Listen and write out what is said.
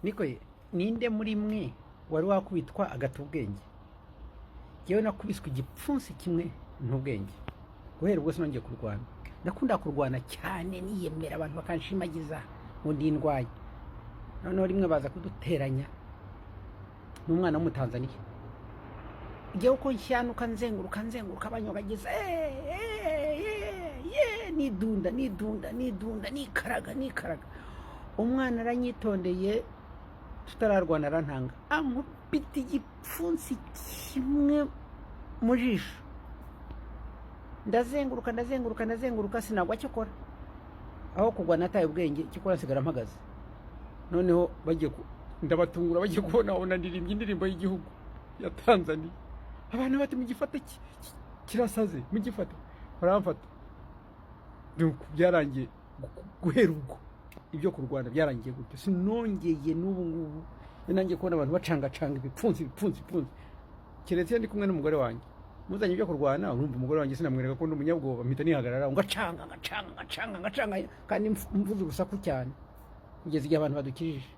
Niko ye, ninde muri mwe wari wakubitwa agata ubwenge? Yewe, nakubiswe igipfunsi kimwe n'ubwenge. Guhera ubwo sinongeye kurwana. Ndakunda kurwana cyane, niyemera, abantu bakanshimagiza ngo ndi indwaye. Noneho rimwe baza kuduteranya n'umwana w'Umutanzaniya. Ngewe uko nshyanuka, nzenguruka, nzenguruka, banyogagiza, nidunda, nidunda, nidunda, nikaraga, nikaraga. Umwana aranyitondeye, tutararwana arantanga, ankubita igipfunsi kimwe mu jisho. Ndazenguruka, ndazenguruka, ndazenguruka, sinagwa. Cyokora aho kugwa nataye ubwenge, cyokora nsigara mpagaze. Noneho bagiye ndabatungura, bagiye kubona babona ndirimbye indirimbo y'igihugu ya Tanzania. Abantu bati: "Mugifate, kirasaze, mugifate." Baramfata. Nuko byarangiye. Guhera ubwo ibyo kurwana byarangiye gutyo, sinongeye. N'ubu ngubu iyo nangiye kubona abantu bacangacanga ibipfunsi, ibipfunsi, ibipfunsi, keretse iyo ndi kumwe n'umugore wanjye muzanye ibyo kurwana. Urumva, umugore wanjye sinamwereka ko ndi umunyabwoba, mpita nihagarara, ngacanga, ngacanga, ngacanga, ngacanga, kandi mvuze urusaku cyane kugeza igihe abantu badukijije.